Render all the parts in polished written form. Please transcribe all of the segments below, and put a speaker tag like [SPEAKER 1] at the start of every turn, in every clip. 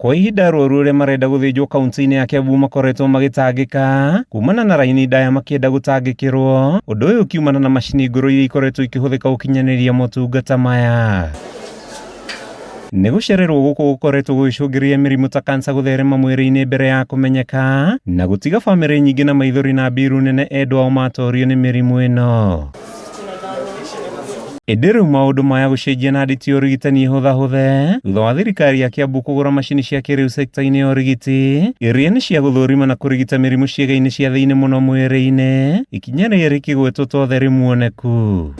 [SPEAKER 1] Kwa ihinda arwaru arĩa marenda gũthĩnjwo kaunti-inĩ ya Kiambu makoretwo magĩtangĩka kumana na raini ndaya makĩenda gũtangĩkĩrwo, ũndũ ũyũ ũkiumana na macini ngũrũ iria ikoretwo ikĩhũthĩka gũkinyanĩria motungata maya. Nĩ gũcererwo gũkũ gũkoretwo gũgĩcũngĩrĩria mĩrimũ ta kansa gũtherema mwĩrĩ-inĩ mbere ya kũmenyeka na gũtiga bamĩrĩ nyingĩ na maithori na mbiru nene endwa ao matorio nĩ mĩrimũ ĩno. Ĩndĩ rĩu maũndũ maya gũcenjia na nditi ya ũrigitani ĩhũthahũthe thutha wa thirikari ya Kiambu kũgũra macini cia kĩrĩu sekta-inĩ ya ũrigiti iria nĩ cia gũthũrima na kũrigita mĩrimũ ciĩga-inĩ cia thĩinĩ mũno mwĩrĩ-inĩ, ikinya rĩrĩ rĩkĩgwetwo ta ũtheri muoneku.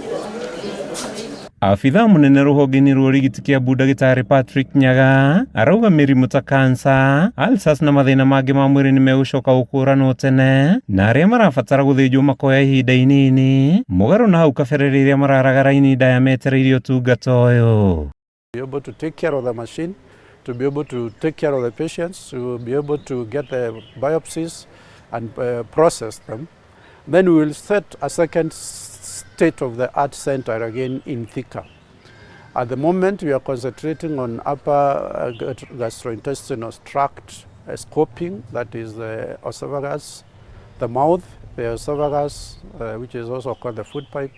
[SPEAKER 1] Abithaa mũnene rũhonge-inĩ rwa ũrigiti Kiambu ndagĩtarĩ Patrick Nyaga arauga mĩrimũ ta kansa, ulcers na mathĩna mangĩ ma mwĩrĩ nĩ megũcoka gũkũranwo tene na arĩa marabatara gũthĩnjwo makoya ihinda inini mũgarũ na hau kabere rĩrĩa mararaga raini ndaya metereire ũtungata ũyũ.
[SPEAKER 2] Be able to take care of the machine, to be able to take care of the patients, to be able to get the biopsies and process them. Then we will set a second state-of-the-art center again in Thika. At the moment, we are concentrating on upper gastrointestinal tract scoping, that is the esophagus, the mouth, the esophagus, which is also called the food pipe,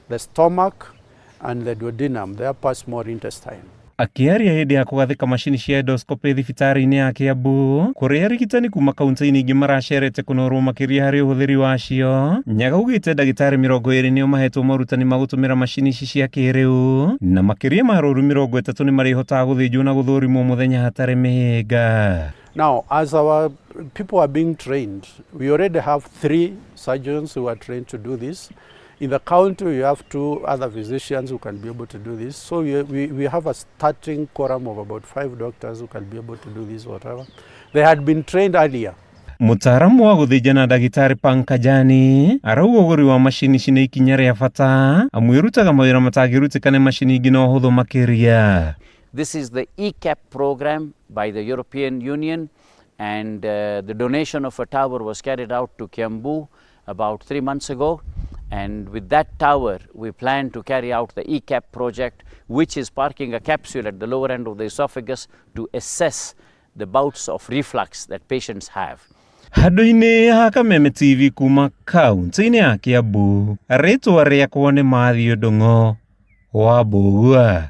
[SPEAKER 2] the stomach, and the duodenum, the upper small intestine.
[SPEAKER 1] Akĩaria hĩndĩ ya kũgathĩka macini cia endoscopy thibitarĩ-inĩ ya Kiambu kũrĩa arigitani kuma kaunti-inĩ ingĩ maracerete kũnorwo makĩria harĩ ũhũthĩri wacio, Nyaga augĩte ndagĩtarĩ 20 nĩo mahetwo morutani ma gũtũmĩra macini ici cia kĩrĩu na makĩria ma arwaru 30 nĩ marĩhotaga gũthĩnjwo na gũthũrimwo mũthenya hatarĩ mĩhĩnga.
[SPEAKER 2] Now, as our people are being trained, we already have 3 surgeons who are trained to do this. In the county, we have 2 other physicians who can be able to do this. So we have a starting quorum of about 5 doctors who can be able to do this, whatever. They had been trained earlier.
[SPEAKER 1] Mũtaaramu wa gũthĩnjana ndagĩtarĩ Pankajani arauga ũgũri wa macini ici nĩ ikinya rĩa bata amu ĩrutaga mawĩra matangĩrutĩka nĩ macini ingĩ na ũhũthũ makĩria.
[SPEAKER 3] This is the ECAP program by the European Union, and the donation of a tower was carried out to Kiambu about 3 months ago, and with that tower we plan to carry out the ECAP project, which is parking a capsule at the lower end of the esophagus to assess the bouts of reflux that patients have.
[SPEAKER 1] Handũ-inĩ ha Kameme TV kuma kaunti-inĩ ya Kiambu, rĩtwa rĩakwa nĩ Matthew Ndung'u wa Mbũgua.